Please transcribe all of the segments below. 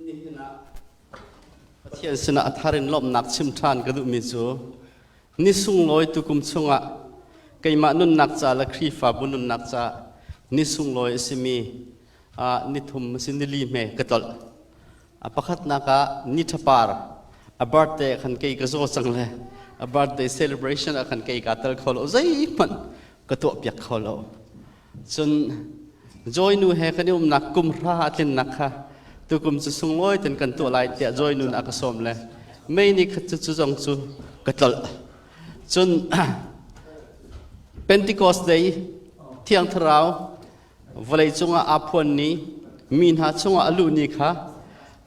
Nihin ah Pathian sinah a thar in lawmhnak chim ṭhan ka duhmi cu ni sunglawi tukum chungah keimah nunnak ca le Khrihfabu nunnak ca ni sunglawi a simi ni thum a si nili hme ka tlolh. A pakhatnak ah ni ṭhapar a birthday khan kei ka zaw cang le a birthday celebration ah khan kei kaa tel kho lo zeihmanh ka tuahpiak kho lo. Cun Joy nu he kan i umnak kum hra a tlinnak kha tukum cu sunglawi ten kan tuah lai tiah Joy nu a ka sawm le May ni khat cu cu zong cu ka tlolh. Cun Pentecost Day Thiang Thlarau vawlei cungah aa phuan ni mi hna chungah a luh ni kha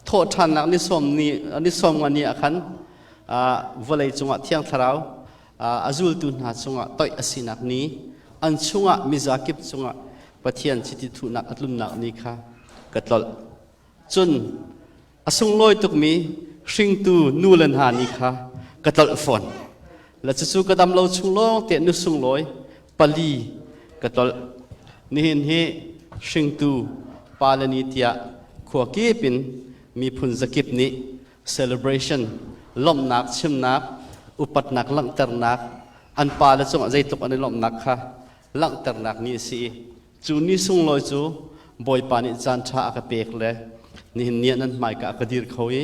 thawhṭhannak ni sawm ni ni sawm nga ni ah khan vawlei cungah Thiang Thlarau a zultu hna cungah toih a sinak ni an chungah mizakip cungah Pathian chiti thuhnak a tlunnak ni kha ka tlolh. Cun a sunglawi tukmi hringtu nu le hna ni kha ka tlolh fawn. Le cucu ka dam lo chung lawng te nu sunglawi pali ka tlolh. Nihin hi hringtu pa le ni tiah khua kip in miphun zakip nih celebration lawmhnak chimnak upatnak langhternak an pa le cungah zeitluk an i lawmhnak kha langhternak ni a si i cu ni sunglawi cu Bawipa nih caan ṭha a ka pek le nihin ni ah nan hmaika a ka dir kho i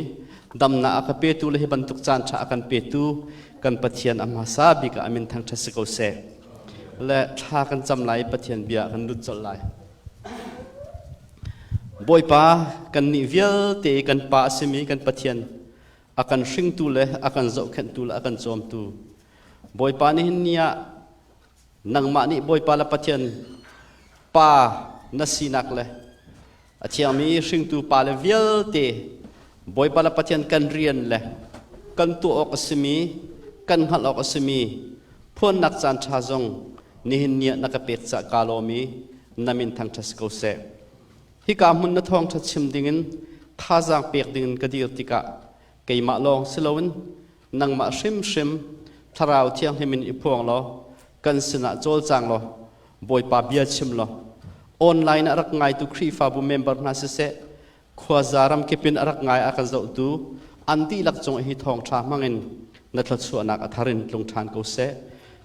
damnak a ka petu le hi bantuk caan ṭha a kan petu kan Pathian a hmasa bik ah a min thangṭhat si ko seh. Le thla kan cam lai i Pathian bia kan lut colh lai. Bawipa kannih vialte kan Pa a simi kan Pathian a kan hringtu le a kan zohkhenhtu le a kan cawmtu Bawipa nihin ni ah nangmah nih Bawipa le Pathian Pa na sinak le a thiangmi hringtu pa le vialte Bawipa le Pathian kan rian le kan tuah awk a simi kan hngalh awk a simi phuannak caan ṭha zong nihin ni ah na ka pek cah kaa lawm i na min thangṭhat si ko seh. Hika hmun na thawngṭha chim dingin thazaang pek dingin ka dir tikah keimah lawng si loin nangmah hrimhrim Thlarau Thianghlim in i phuang law kan sinah cawlcang law Bawipa bia chim law online ah rak ngaitu Khrihfabu member hna siseh khuaza ramkip in a rak ngai a kan zohtu an dihlak cung hi thawngṭha hmangin na thluachuahnak a thar in tlung ṭhan ko seh.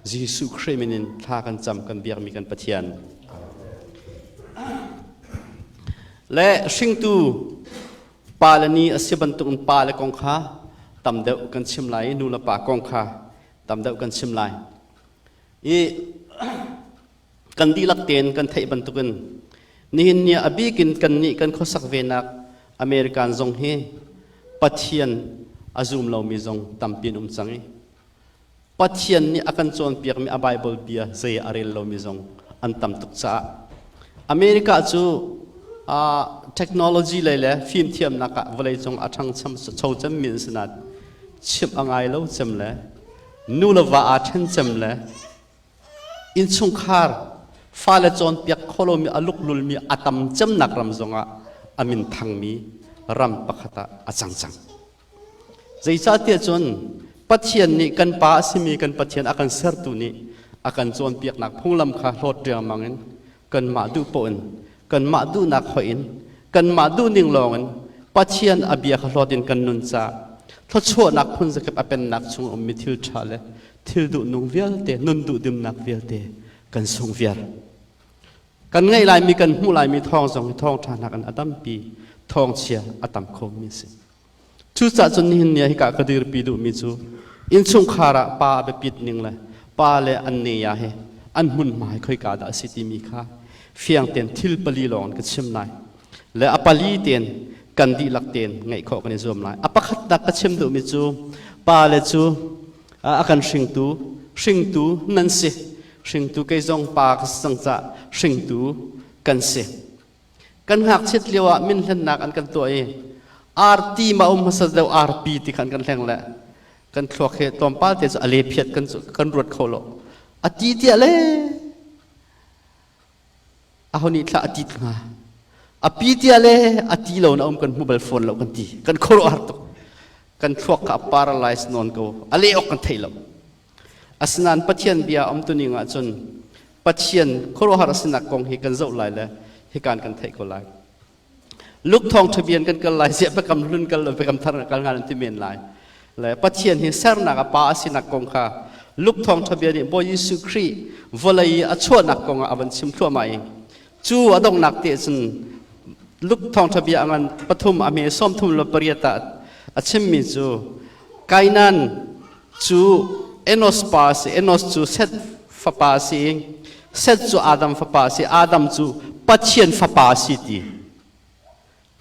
Jesuh Khrih min in thla kan cam kan biakmi kan Pathian. Le hringtu pa le ni a si bantukin pa le kong kha tam deuh kan chim lai i nu le pa kong kha tam deuh kan chim lai. I kan dihlak tein kan theih bantukin nihin ni ah a bik in kannih kan khuasak venak American zong hi Pathian a zum lomi zong tampi an um cang i Pathian nih a kan cawnpiakmi a Bible bia zei a rel lomi zong an tam tuk caah America cu technology lei le fimthiamnak ah vawleicung a ṭhangcham cho cemmi an si nain chimh a ngai lo cem le nu le va aa ṭhen cem le Innchungkhar fale cawnpiak kho lomi a luklulmi a tam cemnak ram zongah a min thangmi ram pakhat ah a cang cang. Zeicahtiah cun Pathian nih kan Pa a simi kan Pathian a kan sertu nih a kan cawnpiaknak phunglam kha hlawt riangmang in kanmah duh paoh in kanmah duhnak hoih in kanmah duhning lawng in Pathian a bia kha hlawt in kan nun caah thluachuahnak phunzakip a pennak chung ummi thil ṭha le thil duhnung vialte nun duhdimnak vialte kan sung viar kan ngaih laimi kan hmuh laimi thawng zong hi thawngṭha hnak in a tampi thawngchia a tam khomi a si cucaah cun nihin ni ah hika ka dirpi duhmi cu innchungkhar ah pa a biapit ning le pa le an ne ya he an hmunhma hi khoika dah a si timi kha fiang tein thil pali lawng in ka chim lai le a pali tein kan dihlak tein ngeih khawh kan i zuam lai a pakhatnak ka chim duhmi cu pa le cu a kan hringtu hringtu nan si hringtu kei zong pa ka si cang cah hringtu kan si kan ngakchiat lio ah min hlennak an kan tuah i RT ma um hmasa deuh RP ti khan kan hleng le kan thluak he tlawmpal te cu a le phiat kan kan ruat kho lo a ti tiah le aho nih thla a tit hnga a pi tiah le a ti lo na um kan hmu bal fawn lo kan ti kan khuaruah har tuk kan thluak kha a paralyze nawn ko a le awk kan thei lo asinain Pathian bia um tuning ah cun Pathian khuaruahhar a sinak kong hi kan zoh lai le hikan kan theih ko lai. Luke thawngṭha bia in kan kal lai, ziah biakam hlun kal lo biakam thar kal hnga nan ti men lai. Le Pathian hi sernak a pa a sinak kong kha Luke thawngṭha bia nih Bawi Jesuh Khrih vawlei i a chuahnak kong ah a van chim thluahmah i cu a donghnak te cun Luke thawngṭha bia a ngan pathum a hme 38 ah a chimmi cu Kainan cu Enos pa a si, Enos cu Seth fapa a si i Seth cu Adam fapa a si, Adam cu Pathian fapa a si ti.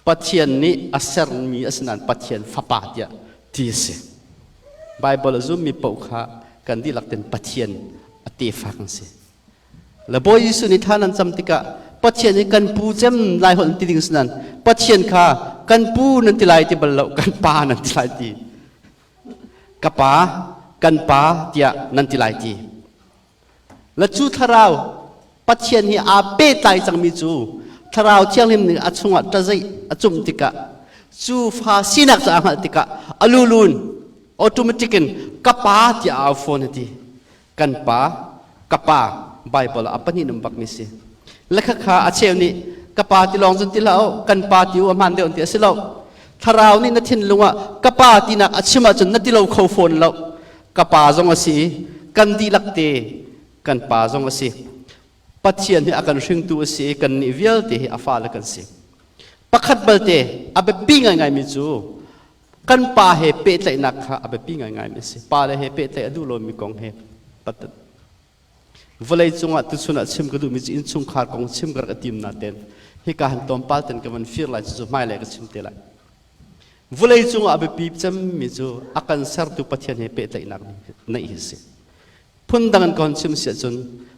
Pathian nih a sermi a si nain Pathian fapa tiah ti a si. Baibal a zummi paoh kha kan dihlak ten Pathian a tefa kan si. Le Bawi Jesuh nih thla nan cam tikah Pathian hi kan pu cem lai holh ti ding si nain Pathian kha kan pu nan ti lai ti bal lo, kan pa nan ti lai ti. Ka pa, kan pa tiah nan ti lai ti. Le cu thlarau Pathian hi aa pehtlai cangmi cu thlarau thianghlim nih a chungah ṭazeih a cumh tikah cu fa sinak cu aa hngalh tikah a lulun automatic in ka pa tiah a au fawn a ti. Kan pa, ka pa Bible ah a pahnih num bakmi si. Lekha kha a cheu nih ka pa ti lawng cun ti hlah u, kan pa ti u a hmaan deuh ti a si lo. Thlarau nih na thinlung ah ka pa tinak a chim ahcun na ti lo kho fawn lo. Ka pa zong a si i kan dihlak te kan pa zong a si. Pathian hi a kan hringtu a si i kannih vialte hi a fale kan si. Pakhat balte a biapi ngaingaimi cu kan pa he pehtlaihnak kha a biapi ngaingaimi a si. Pale he pehtlaih a duh lomi kong he vawlei cungah tuchun ah chim ka duhmi cu innchungkhar kong chim ka rak i tim naten hika han tlawmpal ten ka van fir lai cucu hmailei ka chim te lai. Vawlei cungah a biapi cemmi cu a kan sertu Pathian he pehtlaihnak neih hi si. Phundang in ka hon chim si ahcun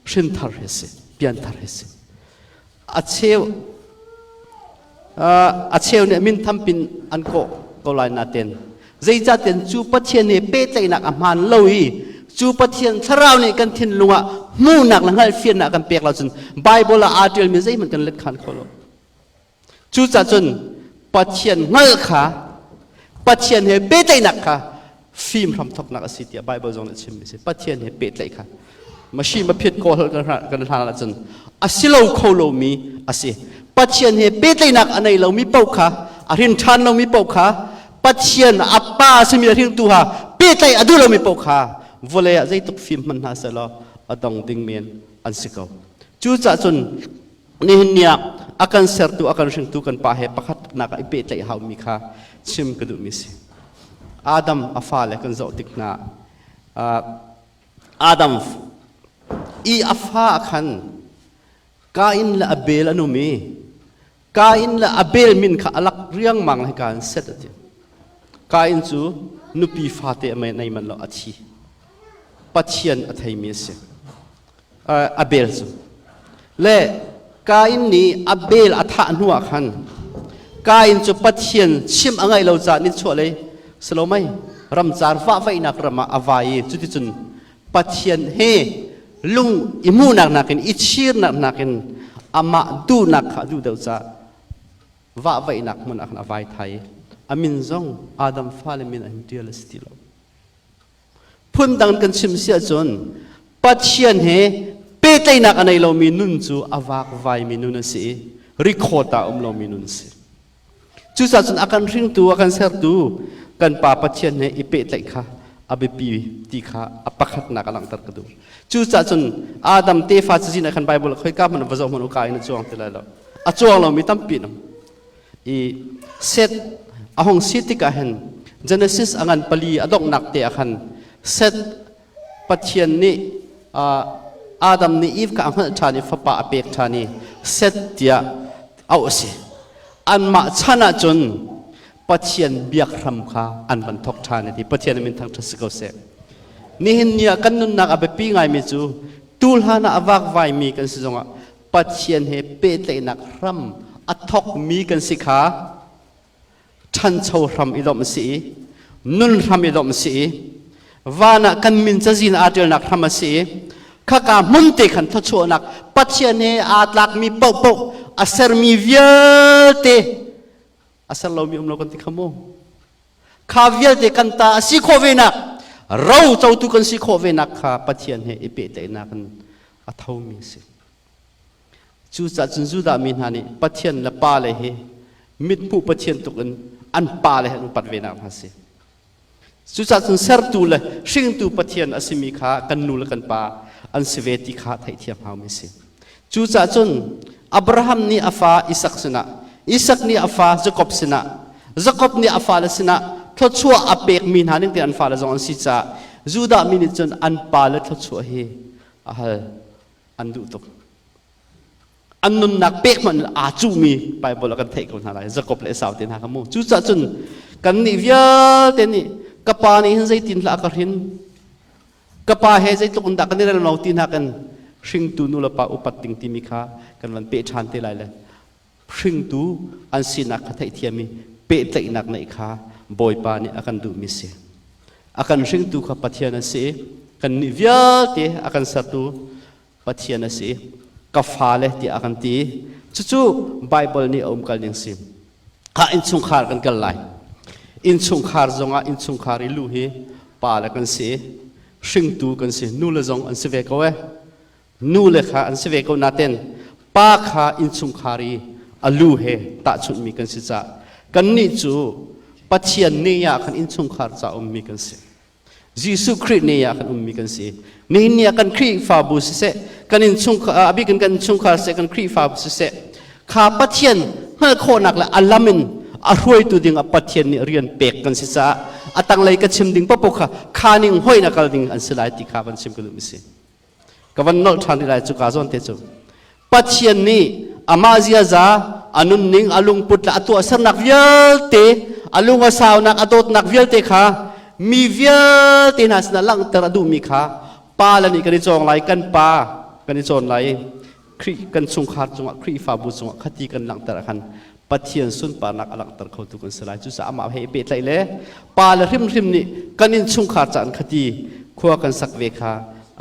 hrinthar hi si, pianthar hi si. A cheu a cheu nih min thampin an kawh ko lai naten zeicahtian cu Pathian he pehtlaihnak a hmaan lo i cu Pathian thlarau nih kan thinlung ah hmuhnak le hngalhfiannak kan pek lo cun Bible ah aa ṭialmi zeihmanh kan let khan kho lo. Cucaah cun Pathian hngalh kha Pathian he pehtlaihnak kha fim hramthawknak a si tiah Bible zong nih a chimmi a si. Pathian he pehtlaih kha mashi maphiat kawl kan hlan ahcun a si lo kho lomi a si. Pathian he pehtlaihnak a nei lomi paoh kha a hrin ṭhan lomi paoh kha Pathian a pa a simi a hringtu ha pehtlaih a duh lomi paoh kha vawlei ah zeitluk fim hmanh hna sehlaw a dong ding men an si ko. Cucaah cun nihin ni ah a kan sertu a kan hringtu kan pa he pakhatnak ah i pehtlaih haumi kha chim ka duhmi si. Adam a fale kan zoh tik hna Adam i a fa khan Kain le Abel an um i Kain le Abel min kha alak riangmang le ka in set a ti. Kain cu nupi fate a nei man lo a thi. Pathian a theimi a si. Abel cu. Le Kain nih Abel a thah hnuah khan Kain cu Pathian chim a ngaih lo caah nichuah lei salomai ramcar vahvaihnak ram ah a vai i cuticun Pathian he lung i hmuhnak nakin i chirnak nakin amah duhnak kha a duh deuh caah vahvaihnak hmun ah khan a vai thai i a min zong Adam fale min ah hin ṭial a si ti lo. Phundang kan chim si ahcun Pathian he pehtlaihnak a nei lomi nun cu a vakvaimi nun a si i record ah a um lomi nun a si. Cucaah cun a kan hringtu, a kan sertu kan Pa Pathian he i pehtlaih kha a biapi ti kha a pakhatnak a langhter ka duh. Cucaah cun Adam tefa cazin ah khan Bible khoika hmanh va zoh hmanh u ka in a cuang ti lai lo. A cuang lomi tampi an um. I Seth a hung si tikah hin Genesis a ngan pali a donghnak te ah khan Seth Pathian nih Adam nih Eve kha a hngalh ṭhan i fapa a pek ṭhan i Seth tiah auh a si. Anmah chan ahcun Pathian biak hram kha an van thawk ṭhan i ti Pathian min thangṭhat si ko seh. Nihin ni ah kan nunnak a biapi ngaimi cu tu hlan ah a vakvaimi kan si zongah Pathian he pehtlaihnak hram a thawkmi kan si kha ṭhancho hram i lawmh a si i nun hram i lawmh a si i van ah kan min cazin aa ṭialnak hram a si i khaka hmun te khan thawchuahnak Pathian he aa tlakmi paohpaoh a sermi vialte a ser lomi um lo kan ti kha mu. Kha vialte kan ta a si khawh ve nak ro cotu kan si khawh ve nak kha Pathian he i pehtlaihnak in a thomi a si. Cucaah cun Judah mi hna nih Pathian le pale hi Mithmuh Pathian tuk in an pa le an upat ve nak hna si. Cucaah cun sertu le hringtu Pathian a simi kha kan nu le kan pa an si ve ti kha theihthiam haumi si. Cucaah cun Abraham nih a fa Isak sinah, Isak nih a fa Jakob sinah, Jakob nih a fale sinah thluachuah a pekmi hna ning tein an fale zong an si caah Judah mi nih cun an pale thluachuah hi a hal an duh tuk. An nunnak pek hmanh aa cuhmi Bible ah kan theih ko hna lai. Jakob le Esau te hna kha mu. Cucaah cun kannih vialte nih ka pa nih hin zeitin hlah a ka hrin, ka pa he zeitluk in dah kan i rel lo ti hna kan hringtu nu le pa upat ding timi kha kan van peh ṭhan te lai le hringtu an sinak kha theihthiam i pehtlaihnak neih kha Bawipa nih a kan duhmi si. A kan hringtu kha Pathian a si i kannih vialte a kan sertu Pathian a si. Ka fale tiah a kan ti. Cucu Bible nih a umkal ning si. Kha innchungkhar kan kal lai. Innchungkhar zongah innchungkhar i lu hi pa le kan si. Hringtu kan si. Nu le zong an si ve ko eh. Nu le kha an si ve ko naten pa kha innchungkhar i a lu he tahchunhmi kan si caah kannih cu Pathian ni ah khan innchungkhar ca ummi kan si. Jesuh Khrih ni ah kan ummi kan si. Nihin ni ah kan Khrihfabu siseh, kan innchungkhar a bik in kan innchungkhar siseh, kan Khrihfabu siseh, kha Pathian hngalh khawhnak le a lam in a hruaitu ding ah Pathian nih rian pek kan si caah a tanglei ka chim ding paoh kha kha ning hoi na kal ding an si lai ti kha van chim ka duh mi si. Ka van nolh ṭhan rih lai cu ka zawn te cu. Pathian nih amah ziaza, a nunning, a lungput le a tuahsernak vialte, a lung a saunak, a dawtnak vialte kha mi vialte hna sinah langhter a duhmi kha pa le nih kan i cawng lai, kan pa kan i cawn lai. Khrih kan chungkhar cungah Khrihfabu cungah khati kan langhter ah khan Pathian sunparnak a langhter khotu kan si lai. Cucaah amah he i pehtlaih le pa le hrimhrim nih kan innchungkhar caan khati khua kan sak ve kha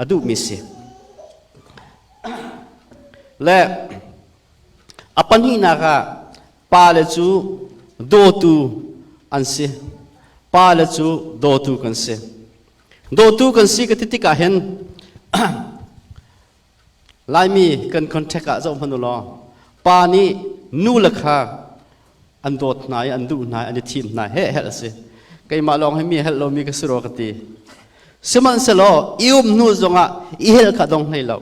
a duhmi si. Le a pahnihnak ah pale cu dawtu an si. Pale cu dawtu kan si. Dawtu kan si ka ti tikah hin Laimi kan contact ah zoh hmanh u law pa nih nu le kha an dawt hna i an duh hna i an i thim hna he helh a si. Keimah lawng hi mi helh lomi ka si rua ka ti. Sihmanhsehlaw i um hnu zongah i helh kha dong hlei lo.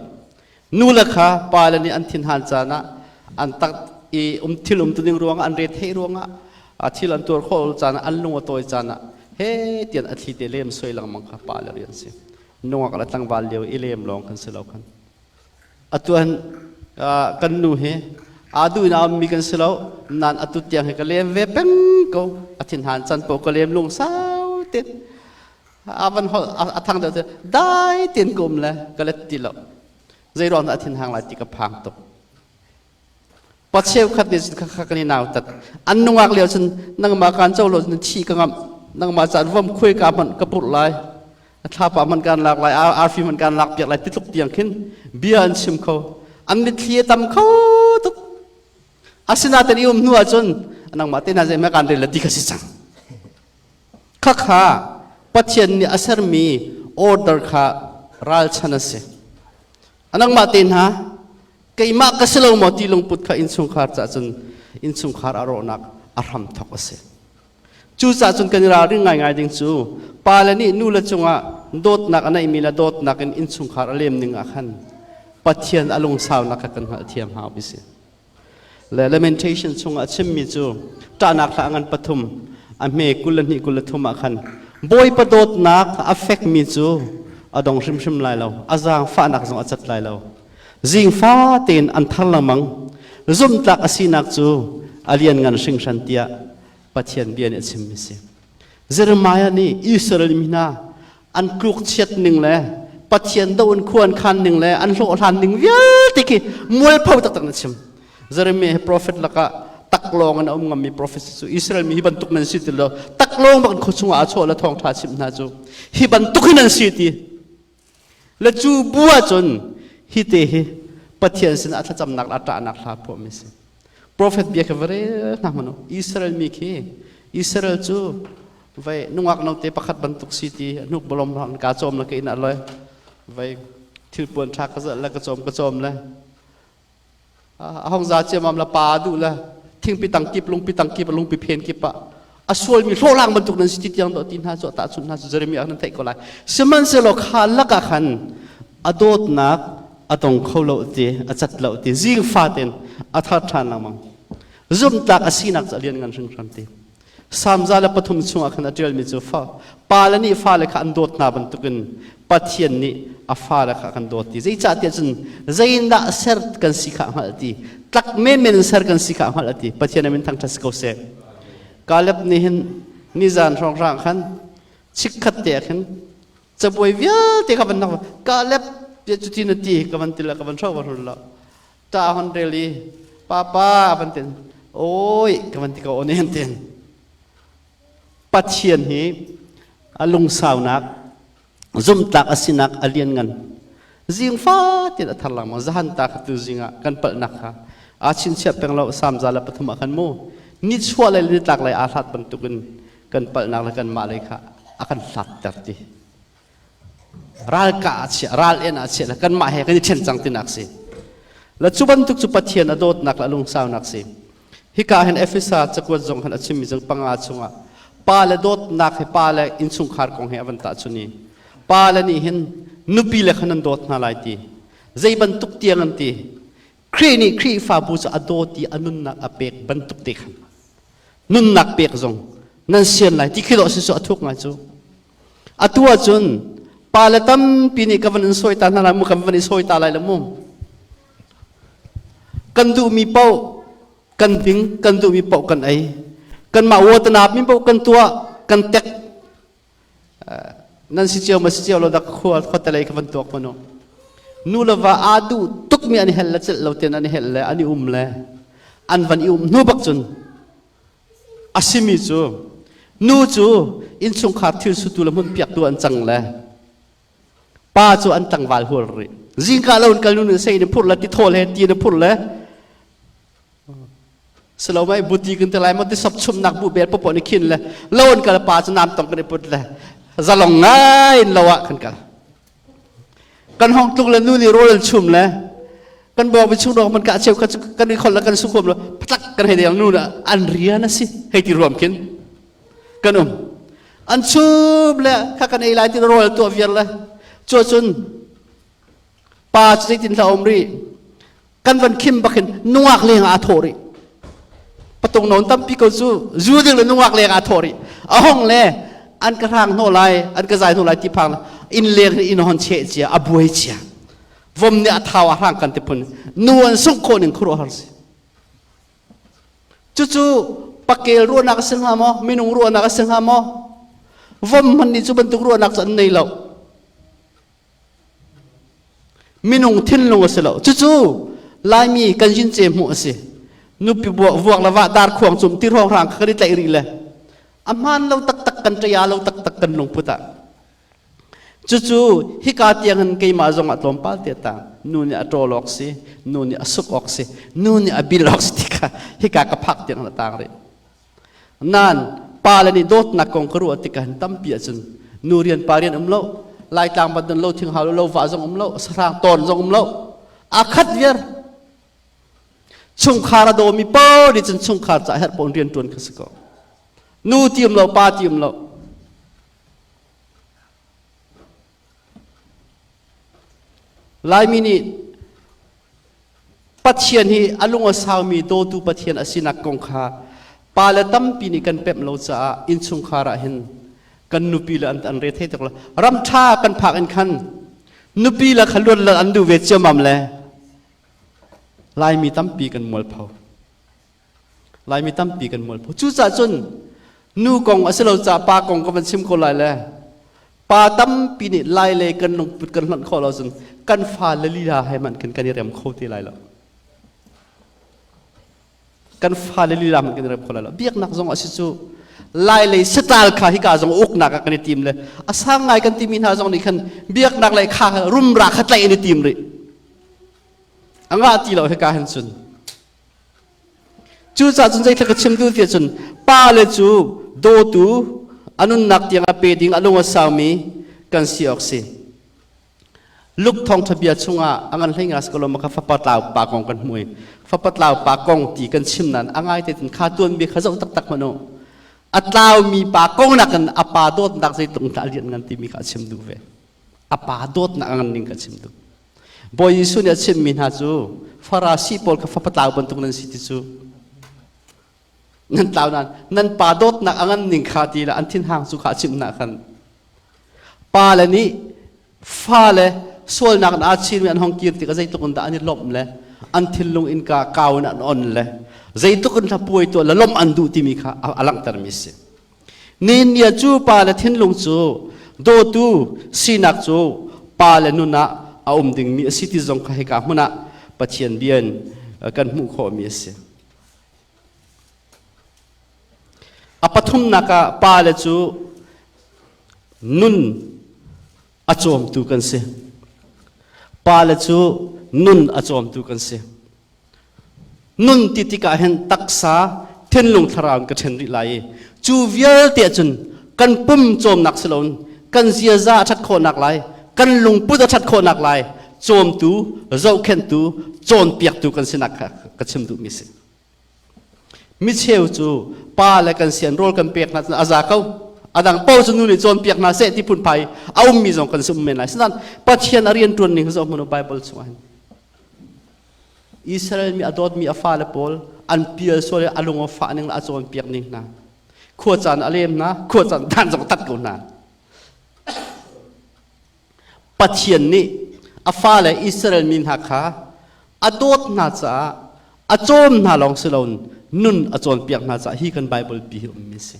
Nu le kha pa le nih an thinhan caan ah an tak i um thil um tuning ruangah an re theih ruangah thil an tuar khawh caan ah an lung a tawi caan ah he tian a thli te lem soi lengmang kha pa le rian si. Nungak le tlangval lio i lem lawng kan si lo khan. Atuan kan nu hi aa duh in a ummi kan si lo nan atu tiang hi ka lem ve peng ko a thinhan can po ka lem lung sau tin a van hol a thang deuh dai tin ka um le ka let ti lo zei ruang dah a thin hang lai ti ka phang tuk Pa cheukhat nih cun khakha kan i nautat. An nungak lio cun nangmah kaan co lo cun thi ka ngamh. Nangmah caan vom khuai ka hmanh ka purh lai. A thlapa hmanh kaan lak lai, arfi hmanh kaan lak piak lai ti tluk tiang khin bia an chim kho. An mitthli a tam kho tuk. Asinain i um hnu ahcun nangmah te hna zeihmanh kaan rel la ti kha si cang. Khakha Pathian nih a sermi order kha ralchan a si. Nangmah te hna keimah ka si lo maw ti lungput kha innchungkhar caah cun innchungkhar a rawhnak a hramthok a si. Cucaah cun kan i ralring ngaingai ding cu pale nih nule cungah dawtnak a neihmi le dawtnak in innchungkhar a lem ning ah khan Pathian a lungsaunak kha kan hngalhthiam hau bi si. Le Lamentation chungah a chimmi cu ṭahnak hla ngan pathum a hme 22 23 ah khan Bawipa dawtnak a fekmi cu a dong hrimhrim lai lo a zaangfahnak zong a cat lai lo zingfa tein an thar lengmang zumhtlak a sinak cu a lianngan hringhran tiah Pathian bia nih a chimmi si Jeremiah nih Israel mi hna an tlukchiat ning le Pathian do in khua an khan ning le an hlawhhlan ning vialte khi mualpho taktak na chim. Jeremiah hi prophet lakah taklawng in a um ngammi prophet cu Israel mi hi bantuk nan si ti lo taklawng bak in khuachung ah a chuah le thawngṭha chimh hna cu hi bantuk hin an si ti le cu bu ahcun hi te hi Pathian sin a thlacamnak le a ṭahnak hla phuahmi si. Prophet bia kha va rel hna hmanh u. Israel mi khi Israel cu vai nungak note pakhat bantuk si ti hnuk bolom han ka cawm le ka in aloi vai thilpuan tha ka zalh le ka cawm ka cawm le a hong za ciamam le pa duh le Thingpi tang kip, lungpi tang kip, lungpi phen kip ah a sualmi hlawhlang bantuk nan si ti tiang dawh ti hna cu tahchunh hna cu Jeremiah nan theih ko lai. Sihmanhsehlaw kha lakah khan a dawtnak a dong kho lo ti, a cat lo ti, zing fatin a thar ṭhan lengmang. Zumhtlak a sinak cu a lian ngan hringhran ti. Salm 103 chungah khan a ṭialmi cu fa pale nih fale kha an dawt hna bantukin Pathian nih a fale kha a kan dawt ti. Zeicahtiah cun zeindah ser kan si kha a hngalh ti. Tlak menmen in ser kan si kha a hngalh ti. Pathian a min thangṭhat si ko seh. Kaleb nih hin nizan hrawnghrang khan chikkhat te ah khin cabuai vialte kha van nak Kaleb tiah cuti na ti ka van ti la ka van hro va hrul lo. Ta hon rel i papa van tin oi ka van ti ko onen tin Pathian hi a lungsaunak zumtlak a sinak a lian ngan zing fatin a thar lengmang zahan ta kha tu zing ah kan palhnak kha aa chinchiah peng lo Salm 103 ah khan mu nichuah lei le nitlak lei aa hlat bantukin kan palhnak le kanmah lei kha a kan hlatter ti Ralkah ah chiah, ral en ah chiah le kanmah he kan i ṭhen cang tinak si. Le cu bantuk cu Pathian a dawtnak le a lungsaunak si. Hika hin Efesa cakuat zong khan a chimmi zong panga chungah pa le dawtnak he pa le innchungkhar kong he a van tahchun i pa le nih hin nupi le khan nan dawt hna lai ti. Zei bantuk tiang an ti. Khrih nih Khrihfabu cu a dawt i a nunnak a pek bantuk te khan nunnak pek zong nan sian lai ti khi dawh si cu a thuk ngai cu. Atu ahcun pale tampi nih ka van in sawi ta hna lai mu, kan van i sawi ta lai lo mu. Kan duhmi paoh kan ding, kan duhmi paoh kan ei. Kanmah watanap mi paoh kan tuah, kan tek. Nan si cio ma si cio lo dak khua khuatelei ka van tuak manu. Nu le va aa duh tukmi an i hel le celh lo ten an i hel le an i um le an van i um hnu bak cun A simi cu nu cu innchungkhar thil sutu le hmunpiaktu an cang le pa cu an tlangval hual rih. Zingka lo in kal nu nih sei in phurh le tithawl he ti in phurh le silo mai buti kan ti lai ma ti sop chumnak bu bel popo ni khin le lo in kal pa cu nam tong kan i put le zalong ngai in lo ah kan kal. Kan hong tluk le nu nih rawl an chum le kan bawk bi chung dong man ka cheu kha kan i khol le kan su khom lo patlak kan hei deng nu na an rian a si hei ti ruam khin kan um an chum le kha kan ei lai ti rawl tuah viar le cu cun pa cu zeitin hla um ri kan van khim bakin nungak leng ah thawh rih patung non tampi ko cu zu ding le nungak leng ah thawh rih a hong le an ka hrang hno lai an ka zai hno lai ti phang in leng in hon che cia a buai cia vom nih a thau a hrang kan ti phun nu an sungh khawh ning khuaruah har si cucu pakel ruahnak a si hnga maw minung ruahnak a si hnga maw vom hman nih cu bantuk ruahnak cu an nei lo Minung thinlung a si lo. Cucu Laimi kan yin ce hmuh a si. Nupi vuak le vah dar khuang cum ti hrawnghrang kha kan i tlaih rih le a hmaan lo taktak kan ṭaya lo taktak kan lungput ah. Cucu hika tiang hin keimah zong ah tlawmpal te tang nu nih a ṭawl awk si, nu nih a suk awk si, nu nih a bil awk si ti kha hika ka phak tiang a tang rih. Nain pale nih dawtnak kong ka ruah tikah hin tampi ahcun nu rian pa rian um lo, Laitlang bantuk lo thing hau lo va zong um lo, sahrang tawn zong um lo. A khat viar. Chungkhar a dawmi paoh nih cun chungkhar ca herh paoh rian ṭuan kha si ko. Nu ti um lo, pa ti um lo. Laimi nih Pathian hi a lung a saumi dawtu Pathian a sinak kong kha pale tampi nih kan pemh lo caah innchungkhar ah hin kan nupi le an re thei tuk lo. Ram ṭha kan phak in khan nupi le kha luat le an duh ve ciammam le Laimi tampi kan mualpho. Laimi tampi kan mualpho. Cucaah cun nu kong a si lo caah pa kong ka van chim ko lai le pa tampi nih lai le kan lungput kan hlonh khawh lo cun kan fale lila he hmanh khin kan i rem kho ti lai lo. Kan fale lila hmanh kan i rem kho lai lo. Biaknak zong a si cu lai lei satal kha hika zong uknak ah kan i tim le a sang ngai kan timi hna zong nih khan biaknak lei kha rumra kha tlaih in i tim rih. A ngah ti lo hika hin cun. Cucaah cun zeitluk ka chim duh tiah cun pale cu dawtu a nunnak tiang a pe ding a lung a saumi kan si awk si. Luke thawngtha bia chungah a ngan hlei nga si ko lo ma kha fapa tlau pa kong kan hmu i fapa tlau pa kong ti kan chim nan a ngai te tin kha tuan bia kha zoh taktak hmanh u. A tlaumi pa kong nakin a pa dawtnak zeitluk dah a lian ngan timi kha a chim duh ve. A pa dawtnak a ngan ning kha a chim duh. Bawi Jesuh nih a chimmi hna cu Farasi pawl kha fapa tlau bantuk nan si ti cu nan tlau nan nan pa dawtnak a ngan ning kha ti la an thinhang cu kha a chimh hna khan pa le nih fa le sualnak in aa chinmi an hong kir tikah zeitluk in dah an i lawmh le an thinlung innka kau in an on le zeitluk in hlapuai tuah le lawmh an duh timi kha a langhtermi a si. Ninia cu pa le thinlung cu dawtu sinak cu pa le nun ah a um dingmi a si ti zong kha hika hmun ah Pathian bia in kan hmuh khawhmi a si. A pathumnak ah pa le cu nun a cawmtu kan si. Pale cu nun a cawmtu kan si. Nun ti tikah hin taksa, thinlung, thlarau in ka ṭhen rih lai i cu vialte cun kan pum cawmnak si loin kan ziaza a ṭhat khawhnak lai, kan lungput a ṭhat khawhnak lai cawmtu, zohkhenhtu, cawnpiaktu kan sinak kha ka chim duhmi si. Micheu cu pa le kan sian rawl kan pek hna a za ko. A dang paoh cu nu nih cawnpiak hna seh ti phunphai a ummi zong kan si um men lai. Sinain Pathian a rian ṭuan ning zoh hmanh u Bible chungah hin. Israel mi a dawtmi a fale pawl an pial sual i a lung a fah ning le a cawnpiak ning hna. Khua caan a lem hna, khua caan dan zong tat ko hna. Pathian nih a fale Israel mi hna kha a dawt hna caah a cawm hna lawng si loin nun a cawnpiak hna caah hi kan Bible pi hi ummi a si.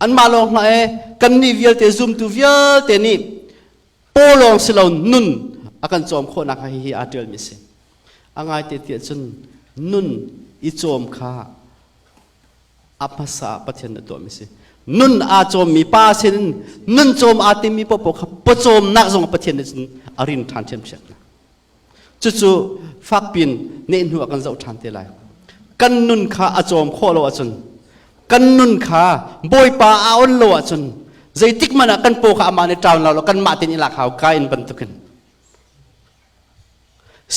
Anmah lawng hlah e kannih vialte zumtu vialte nih paw lawng si lo nun a kan cawm khawhnak hi hi aa ṭialmi a si. A ngaite tiah cun nun i cawm kha a hmasa ah Pathian na tuahmi si. Nun aa cawmmi pa sin nun cawm aa timmi paohpaoh kha pawcawmnak zong Pathian nih cun a rin ṭhan ṭhiamṭhiam hna. Cucu fakpin nehhnu ah kan zoh ṭhan te lai. Kan nun kha a cawm khawh lo ahcun kan nun kha Bawipa a on lo ahcun zeitik hmanh ah kan paw kha amah nih ṭaun lo lo kanmah tein i lak hau Kain bantukin.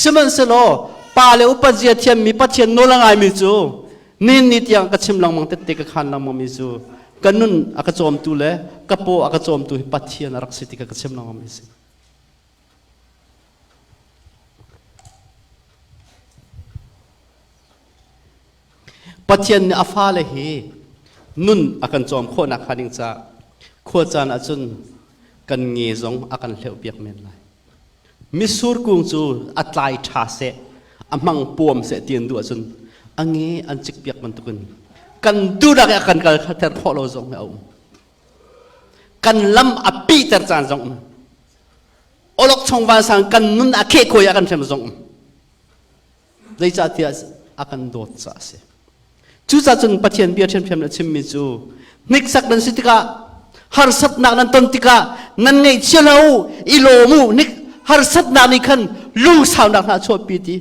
Sihmanhsehlaw pa le upat zia thiammi Pathian nawl a ngaimi cu nin ni tiang ka chim lengmang tette ka khan lengmangmi cu ka nun a ka cawmtu le ka paw a ka cawmtu hi Pathian a rak si ti ka ka chim lengmangmi a si. Pathian nih a fale hi nun a kan cawm khawhnak hnga ding caah khua caan ahcun kan nge zong a kan hleuhpiak men lai. Mitsur kung cu a tlai ṭha seh, a hmang puam seh ti an duh ahcun a nge an cikpiak bantukin kan duhnak i a kan kal ter khawh lo zong hi a um. Kan lam a pihter caan zong um. Awlokchong vansang kan nun a khehkhuai a kan hrem zong um. Zeicahtiah a kan dawt caah a si. Cucaah cun Pathian bia ṭhiamṭhiam na chimmi cu hniksak nan si tikah harsatnak nan ton tikah nan ngaihchia hlah u i lawm u hnik harsatnak nih khan lungsaunak hna a chuahpi ti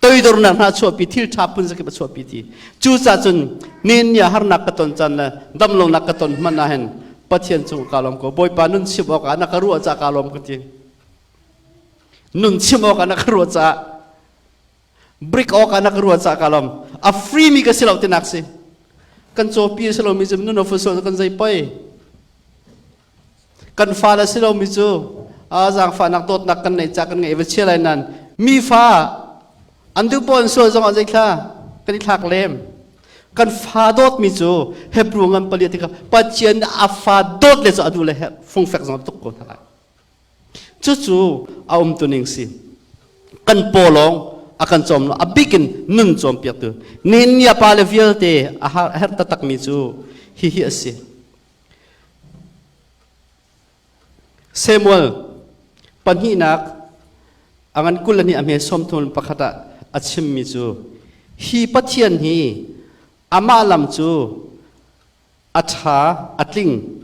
toidornak hna a chuahpi thil ṭha phun zakip a chuahpi ti cucaah cun nihin ni ah harnak ka ton caan le damlonak ka ton hmanh ah hin Pathian cung kaa lawm ko Bawipa nun chim awkah na ka ruah caah kaa lawm ka ti nun chim awkah na ka ruah caah brick awkah na ka ruah caah ka lawm a free mi ka si lo tinak si kan cawpi si lo mi cu nun of so kan zei poi kan fa le si lo mi cu a zaangfahnak dawtnak kan neih ca kan ngei va chia lai nan mi fa an duh pawn sual zong ah zei thla kan i thlak lem kan fa dawt mi cu Hebrew ngan palia tikah Pathian a fa dawt le cu a duh le fungfek zong tuk ko hna lai Cucu a umtuning si. Kan paw lawng a kan cawm lo, a bikin nun cawmpiaktu. Nihin ni a pale vialte a herh taktakmi cu hihi a si. Samuel pahnihnak a ngan 22 a hme 31 ah a chimmi cu hi Pathian hi amah lam cu a ṭha, a tling.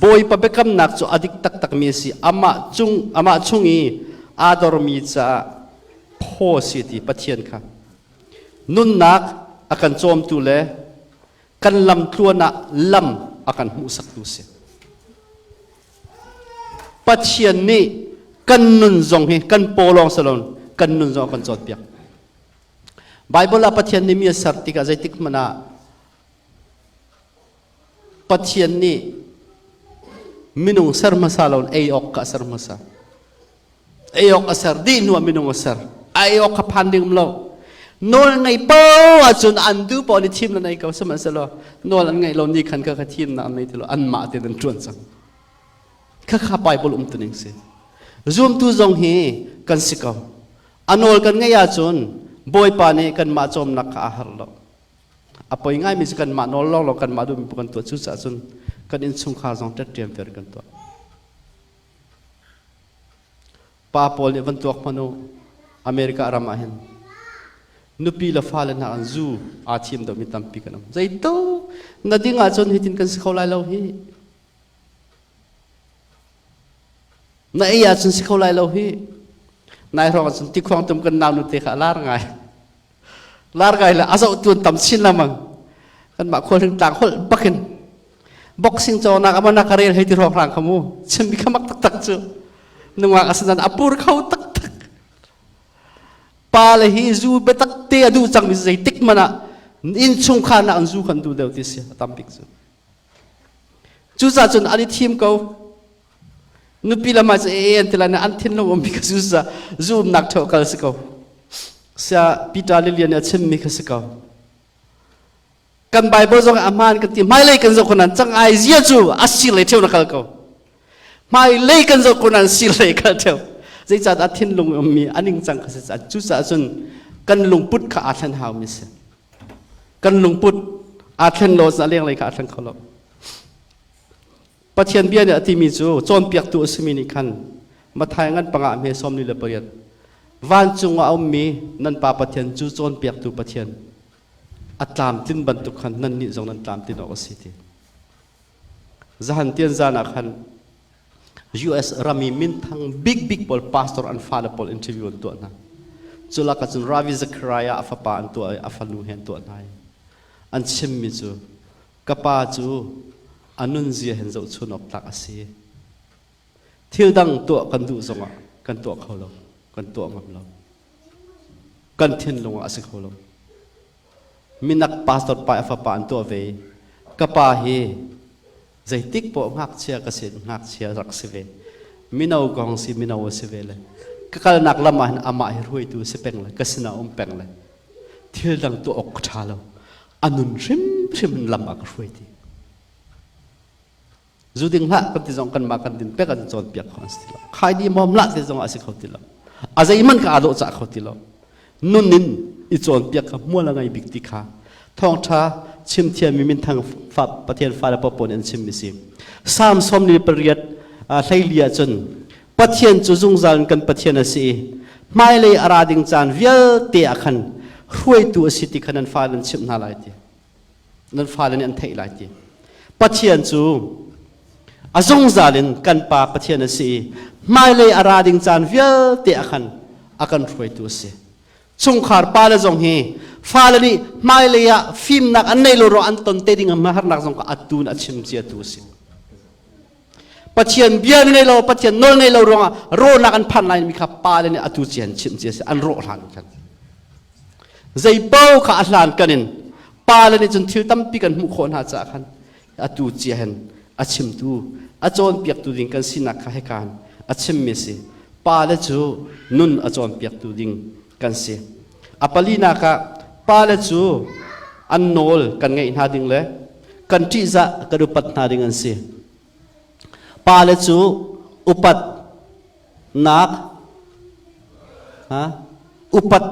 Bawipa biakamnak cu a dik taktakmi a si. Amah cung, amah chung i aa dormi caah phaw a si ti Pathian kha. Nunnak a kan cawmtu le kan lamtluan ah lam a kan hmuhsaktu si. Pathian nih Kan nun zong hi kan paw lawng si lo, kan nun zong a kan cawnpiak. Bible ah Pathian nih mi a ser tikah zeitik hmanh ah Pathian nih minung ser hmasa lo ei awk kha a ser hmasa. Ei awk a ser dih hnu ah minung a ser. Ei awk kha phan ding um lo. Nawl ngei po ahcun an duh paoh nih thim na nei ko sihmanhsehlaw nawl an ngeih lo ni khan kha kha thimnak an nei ti lo anmah te an ṭuan cang. Khakha Bible um tuning si. Zumtu zong hi kan si ko. A nawl kan ngeih ahcun Bawipa nih kanmah cawmnak kha a har lo. A poi ngaimi cu kanmah nawl lawnglawng kanmah duhmi kan tuah cucaah cun kan innchungkhar zong ṭetṭiam ter kan tuah. Pa pawl nih van tuak hmanh u America ram ah hin nupi le fale hna an zu aa thim deuhmi tampi kan um. Zeito na ding ahcun hitin kan si kho lai lo hi. Na ei ahcun si kho lai lo hi. Nai hrawng ahcun tikhuang tum kan nau nu te kha a lar ngai. Lar ngai le a zoh tuan tam chin lamang. Kan mah khual tlang holh bakin boxing cawnnak amana ka rel hei ti hrawng hrang khamu chimmi kha mak taktak cu nungak asinan a pur kho taktak pa le hi zu biatak te a duh cangmi zeitik man ah innchungkhar nak an zu kan duh deuh ti si a tam bik cu Cucaah cun an i thim ko. Nupi lam ah e an ti lai an thinlung ummi kha zu zu umnak ṭheo kal si ko. Sia Peter le Lian nih a chimmi kha si ko. Kan Bible zong a hmaan kan ti hmailei kan zoh konan cang ai zia cu a sir lei ṭheo na kal ko. Hmailei kan zoh konan sir lei kal ṭheo. Zeicahtiah a thinlung ummi a ningcang kha si cucaah cun kan lungput kha aa thlen haumi si. Kan lungput aa thlen lo a lenglei kha aa thleng kho lo. Pathian bia nih a timi cu cawnpiaktu a simi nih khan Matthai ngan panga hme 48 vancung ah a ummi nan pa Pathian cu cawnpiaktu Pathian a tlamtlin bantuk khan nan nih zong nan tlamtlin awk a si ti. Zahan tian zan ah khan US rami minthang bikbik pawl pastor an fale pawl interview an tuah hna. Cu lakah cun Ravi Zachariah a fapa an tuah i a fanu he an tuah hna i an chimmi cu ka pa cu a nunzia hen zohchun awk tlak a si. Thil dang tuah kan duh zongah kan tuah kho lo, kan tuah ngam lo. Kan thinlung ah a si kho lo. Minak pastor pa a fapa an tuah ve i ka pa hi Zeitik poah ngakchia ka si ngakchia rak si ve. Mino kong si mino a si ve le. Ka kalnak lam ah hin amah hi hruaitu si peng le ka sinah um peng le. Thil dang tuah awk ka ṭha lo. A nun hrimhrim in lam ah ka hruai ti. Zu ding hlah kan ti zong kan mah kan din pek an cawnpiak kho an si ti lo. Khai di mom lah ti zong a si kho ti lo. A zeihmanh ka aa dawh cah kho ti lo. Nun in i cawnpiak kha hmual a ngei bik ti kha thawngṭha chim thiammi minthang fa Pathian fale paohpaoh nih an chimmi si. Salm 48 hleili ah cun Pathian cu zungzal in kan Pathian a si i hmailei a ra ding caan vialte ah khan hruaitu a si ti kha nan fale nan chimh hna lai ti. Nan fale nih an theih lai ti. Pathian cu a zungzal in kan Pa Pathian a si i hmailei a ra ding caan vialte ah khan a kan hruaitu a si. Chungkhar pale zong hi fale nih hmailei ah fimnak an nei lo ruang an ton te ding harnak zong kha atu in a chim ciatu a si. Pathian bia ngei lo, Pathian nawl ngei lo ruangah rawhnak an phan lai mi kha pale nih atu cian chimh cia si an rawh hlan khan. Zei paoh kha a hlan kan in pale nih cun thil tampi kan hmuh khawh hna caah khan atu cia hen a chimtu a cawnpiaktu ding kan sinak kha hekan a chimmi si. Pale cu nun a cawnpiaktu ding kan si. A palinak ah pale cu an nawl kan ngeih hna ding le kan ṭihzah kan upat hna ding an si. Pale cu upat nak ha upat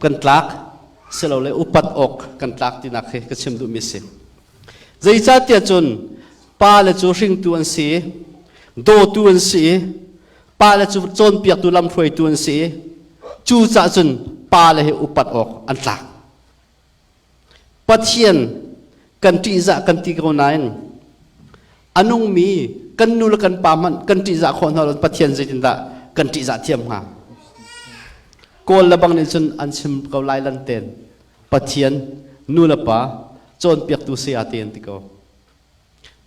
kan tlak silole upat awk kan tlak tinak hi ka chim duhmi si. Zeicahtiah cun pale cu hringtu an si, dawtu an si, pale cu cawnpiaktu lamhruaitu an si. Cucaah cun pale hi upat awk an tlak. Pathian kan ṭihzah kan ti ko nain a nungmi kan nu le kan pa hmanh kan ṭihzah khawh hna lo Pathian zeitindah kan ṭihzah thiam hnga? Kawl le bang nih cun an chim ko lai lan ten Pathian nu le pa cawnpiaktu saya te an ti ko.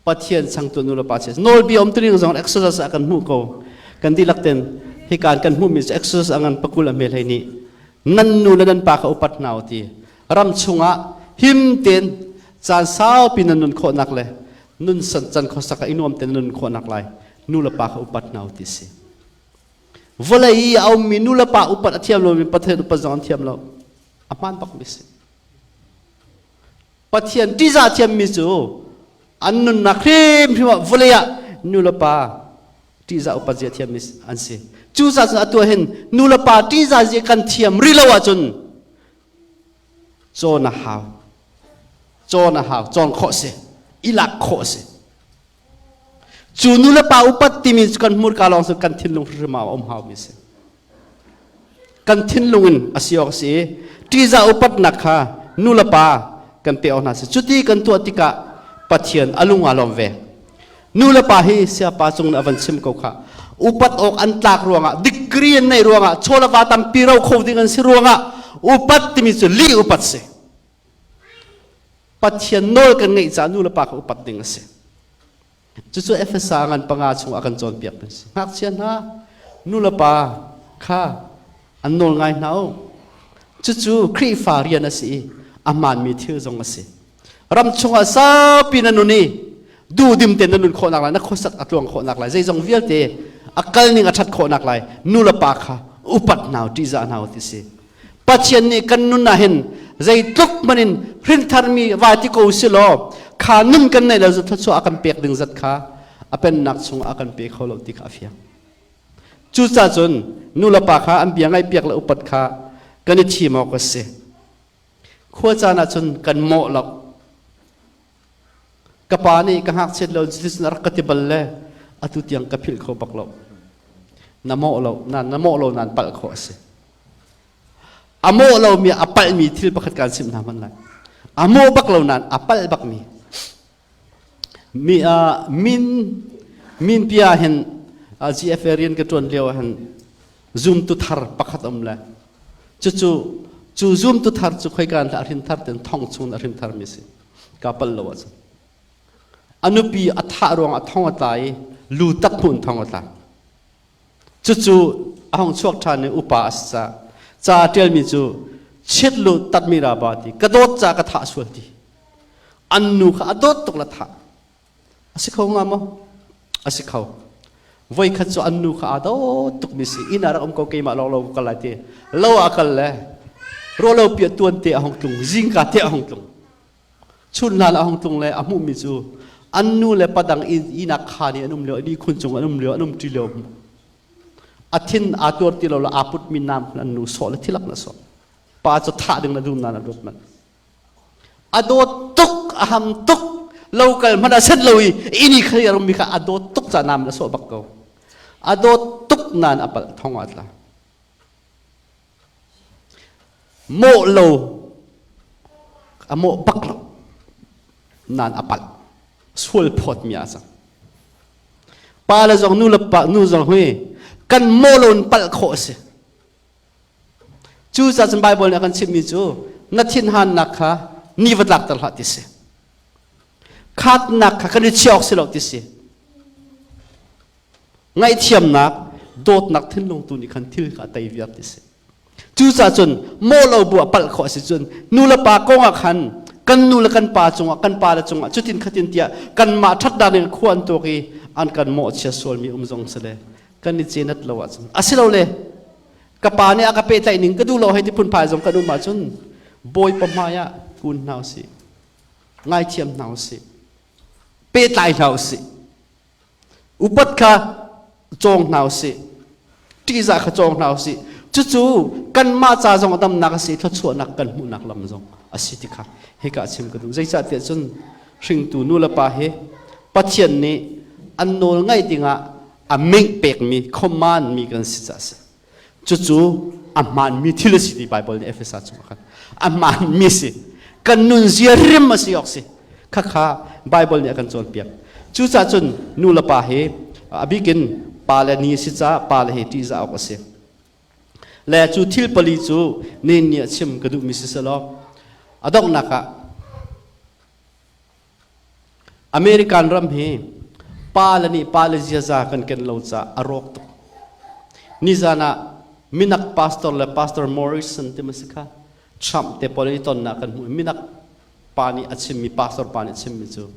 Pathian changtu nu le pa si. Nawlbia um tuning zong Exodus ah kan hmuh ko. Kan dihlak ten hikan kan hmuhmi cu Exodus a ngan pakul a hmel hei nih nan nu le nan pa kha upat hna u ti ram chungah him tein caan saupi nan nun khawhnak le nun san can khuasak ah i nuam tein nun khawhnak lai nu le pa kha upat hna u ti si. Vawlei i a ummi nu le pa upat a thiam lomi Pathian upat zong an thiam lo. A hmaan bakmi si. Pathian ṭihzah thiammi cu an nunnak hrimhrim ah vawlei ah nu le pa ṭihzah upat zia thiammi an si. Cucaah cun atu hin nu le pa ṭihzah zia kan thiam rih lo ahcun cawn a hau. Cawn a hau. Cawn khawh si. I lak khawh si. Cu nu le pa upat timi cu kan hmurka lawng cu kan thinlung hrimhrim ah a um haumi si. Kan thinlung in a si awk a si i ṭihzah upatnak kha nu le pa kan pe awk hna si. Cuti kan tuah tikah Pathian a lung aa lawm ve. Nu le pa hi siapa cung nih a van chim ko kha. Upat awk an tlak ruangah, degree an neih ruangah, chaw le va tampi ro kho ding an si ruangah upat timi cu lih upat si. Pathian nawl kan ngeih caah nu le pa kha upat ding a si. Cucu Efesa ngan panga chungah a kan cawnpiak mi si. Ngakchia hna, nu le pa kha an nawl ngai hna u. Cucu Khrihfa rian a si i a hmaanmi thil zong a si. Ram chungah saupi na nun i duhdim tein na nun khawhnak lai, na khuasak a tluang khawhnak lai, zeizong vialte a kal ning a ṭhat khawhnak lai, nu le pa kha upat hna u, ṭihzah hna u ti si. Pathian nih kan nun ah hin zeitluk man in hrintharmi vai ti ko si law kha nun kan neih lo cu thluachuah a kan pek ding zat kha a pennak chungah a kan pe kho lo ti kha a fiang. Cucaah cun nu le pa kha an bia ngaihpiak le upat kha kan i thim awk a si. Khua caan ah cun kan mawh lo. Ka pa nih ka ngakchiat lo cuticun a rak ka ti bal le atu tiang ka philh kho bak lo. Na mawh lo, na mawh lo nan palh khawh a si. A mawh lomi a palhmi thil pakhat kaan chimh hna hmanh lai. A mawh bak lo nain a palh bakmi. Mi min min pia hin GFA rian ka ṭuan lio ah hin zumtu thar pakhat um le cucu cu zumtu thar cu khoika in dah a hrin thar ten thong chung a hrin thar mi si ka pal lo ahcun a nupi a thah ruangah thong a tla i lu tak hmun thong a tla. Cucu a hung chuak ṭhan i upa a si caah ca a ṭialmi cu chiat lu tatmi ra ba ti ka dawt ca ka thah sual ti. An nu kha a dawt tuk la thah. A si kho hnga maw? A si kho. Voikhat cu an nu kha aa dawt tukmi si inn ah rak um ko keimah lawng lo ka kal lai ti. Lo ah kal le ruahlo pi a tuan te a hung tlung zingka te a hung tlung. Chunhlan a hung tlung le a hmuhmi cu an nu le pa dang ihnak khaan i an um lio, an ihkhun cung an um lio, an um ṭi lio a thin aa tuar ti lo le aa putmi nam khan an nu sawh le thilak na sawh. Pa cu thah ding na dum na na dawt man. A dawt tuk, a ham tuk, lo kal hmanh a set lo i ini khari a rummi kha a dawt tuk ca nam na sawh bak ko. A dawt tuk nan a palh thong ah tla. Mawh lo a mawh bak lo nain a palh sual phawtmi ah a cang. Pa le zong nu le pa nu zong hi kan mawh lo in palh khawh a si. Cucaah cun Baibal nih a kan chimhmi cu na thinhannak kha ni va tlakter hlah ti si. Khatnak kha kan i chiah awk si lo ti si. Ngaihthiamnak, dawtnak thinlung tu nih khan thil kha a tei viar ti si. Cucaah cun mawh lo bu ah palh khawh a si cun nu le pa kong ah khan kan nu le kan pa cungah kan pa le cungah cutin khatin tiah kanmah ṭhatnak in khua an tuak i an kan mawhchia sualmi um zong si le kan i cenat lo ahcun asilole ka pa nih a ka pehtlaih ning ka duh lo hei ti phunphai zong kan um ahcun Bawipa hmai ah kun hna usih ngaithiam hna usih pehtlai hna usih Upat kha cawng hna usih. Ṭihzah kha cawng hna usih. Cucu kanmah ca zong a damnak a si, thluachuahnak kan hmuhnak lam zong a si ti kha hika chim ka duh. Zeicahtiah cun hringtu nu le pa hi Pathian nih an nawl ngaih dingah a ming pekmi, command mi kan si caah a si. Cucu a hmaanmi thil a si ti Baibal nih Efesa chungah khan a hmaanmi si. Kan nunzia rim a si awk si. Khakha Baibal nih a kan cawnpiak. Cucaah cun nu le pa hi a bikin pa le ni si caah pa le hi ṭihzah awk a si. Le cu thil pali cu nin nih a chim ka duhmi si selaw a donghnak ah American ram hi pa le nih pa le ziaza kan ken lo caah a rawk tuk. Nizan ah minak pastor le Pastor Morrison ti ma si kha, Trump te pawl i tonnak kan hmuh. Minak pa nih a chimmi, pastor pa nih a chimmi cu,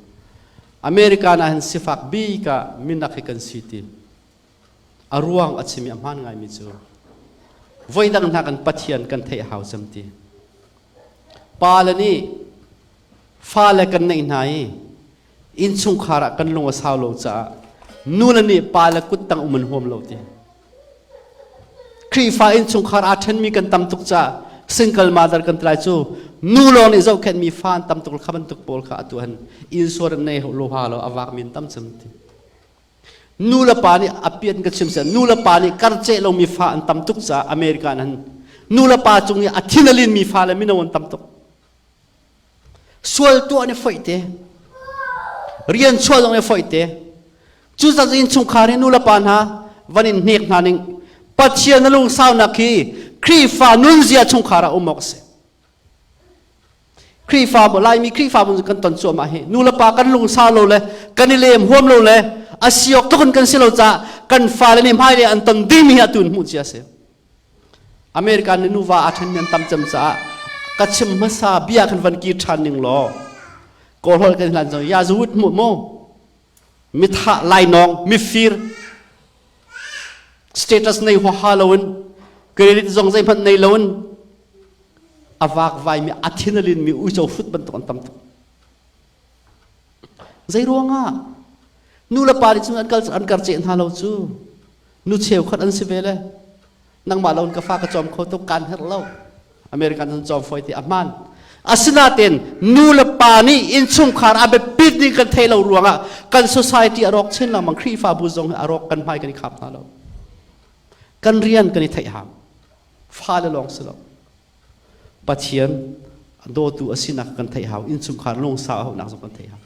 America na hin sifak bik ah minak hi kan si ti. A ruang a chim i a hmaan ngaimi cu, voidang hna kan Pathian kan theih hau cem ti. Pa le nih fale kan neih hna i innchungkhar ah kan lung a sau lo caah nule nih pa le kuttang um an huam lo ti. Khrihfa innchungkhar aa ṭhenmi kan tam tuk caah single mother kan tlai cu, nu lawng nih zohkhenhmi fa an tam tuk. Kha bantuk pawl kha atu han insurance nei lo ha lo a vak min tam cem ti. Nu le pa nih a pian ka chim sen, nu le pa nih karceh lomi fa an tam tuk caah American han nu le pa cung i a thin a linmi fa le mino an tam tuk. Sual tuah ni foih te, rian chuah zong ni foih te. Cu zat in chungkhar hi nu le pa hna van in hnek hna ning. Pathian na lungsaunak hi Khrihfa nunzia chungkhar ah um awk a si. Khrihfa Laimi Khrihfa bu kan ton cuahmah hi, nu le pa kan lungsau lo le kan i lem huam lo le a siok tuk in kan si lo caah kan fale nih hmailei an ton dingmi hi atu in hmuh cia a si. American nih nuva aa ṭhenmi an tam cem caah ka chim hmasa bia kan van kir ṭhan ning law, Kawlholh kan hlan cang ya zuwut mu mu mithah, lainawng, mifir, status nei huaha loin, credit zong zeihmanh nei loin a vakvai mi, a thin a lin mi uico fut bantuk an tam tuk. Zei ruangah? Nu le pa nih cun an kal an karceh hna lo cu. Nu cheukhat an si ve le, nangmah lo in ka fa ka cawm kho tuk, kaan herh lo. American cun cawm foi ti a hmaan. Asinain nu le pa nih innchungkhar a biapit ning kan theih lo ruangah kan society a rawk chin lengmang. Khrihfabu zong hi a rawk, kan hmai kan i khap hna lo. Kan rian kan i theih hau. Fale lawng si lo, Pathian dawtu a sinak kan theih hau, innchungkhar lungsau a hauhnak zong kan theih hau.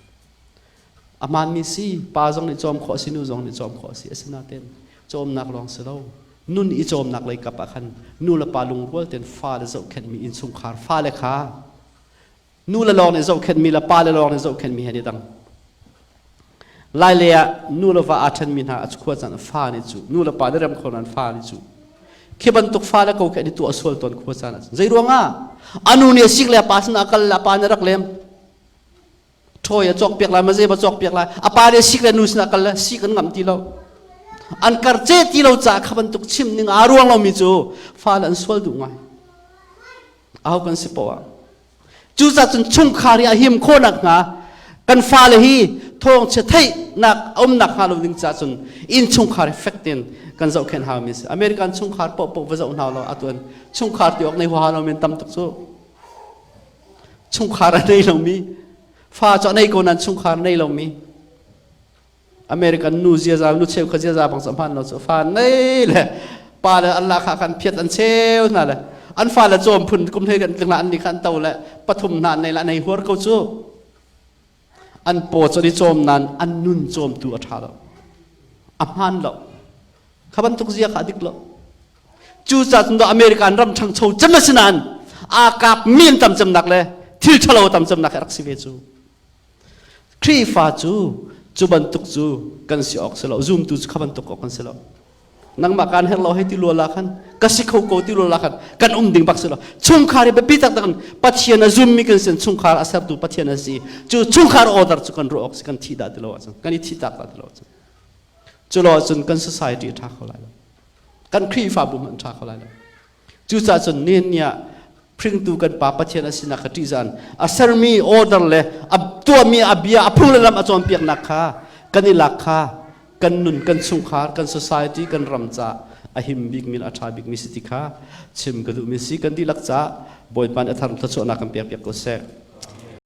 A hmaanmi si, pa zong nih cawm khawh a si, nu zong nih cawm khawh a si. Asinain cawmnak lawng si lo, nun i cawmnak lei kap ah khan nu le pa lungrual tein fale zohkhenhmi innchungkhar, fale kha nu le lawng nih zohkhenhmi le pa le lawng nih zohkhenhmi he ni dang. Lai lei ah nu le va aa ṭhenmi hna a khua caan fa nih cu nu le pa nih rem kho nan fa nih cu khi bantuk fa le ko khi an i tuah sual tawn khua caan ah. Zei ruangah? Anu nih a sik le a pa sin ah kal le a pa nih rak lem, ṭhawi a cawk piak lai, maze ba cawk piak lai. A pa nih sik le nu sinah kal le sik an ngamh ti lo, an karce ti lo caah kha bantuk chim ning aa ruang lomi cu fale an sual duh ngai. Aho kan si poah, cucaah cun chungkhar hi a him khawhnak hnga, kan fale hi thawngchia theihnak umnak hnga lo ding caah cun innchungkhar hi fek tein kan zohkhenh hau mi si. American chungkhar paohpaoh va zoh hna lo, atuan chungkhar ti awk nei huaha lo men tam tuk cu. Chungkhar a nei lomi, fa cu a nei ko nain chungkhar nei lomi. American nu ziaza, nu cheu kha ziaza bang hman lo cu, fa nei le pa le an la kha khan phiat an cheu hna le an fa le cawm phun kum hlei kan tling an ni khan to le pathum hna nei la nei huar ko cu. An paw cu i cawm nan an nun cawm tu a tha lo, a hman lo. Kha bantuk zia kha a dik lo. Cucaah cun American ram ṭhangcho cem a si nain aa kap mi an tam cemnak le thil ṭhalo tam cemnak hi a rak si ve cu. Khrihfa cu cu bantuk cu kan si awk si lo. Zumtu cu kha bantuk awk kan si lo. Nangmah kaan herh lo hei ti lua la khan, ka si kho ko ti lua la khan kan um ding bak si lo. Chungkhar hi biapi taktak in Pathian a zummi kan sin chungkhar a sertu Pathian a si cu. Chungkhar order cu kan ruah awk si. Kan thi dah ti lo ahcun, kan i thi tak dah ti lo ahcun, cu lo ahcun kan society a ṭha kho lai lo, kan Khrihfabu hmanh ṭha kho lai lo. Cucaah cun nihin ni ah hringtu kan Pa Pathian a sinak kha ṭihzan, a sermi order le a tuahmi a bia, a phung le lam a cawnpiaknak kha kan i lak kha kan nun, kan chungkhar, kan society, kan ram ca a him bikmi le a ṭha bikmi si ti kha chim ka duhmi si. Kan dihlak ca Bawipa nih a thar thluachuahnak kan pek piak ko seh.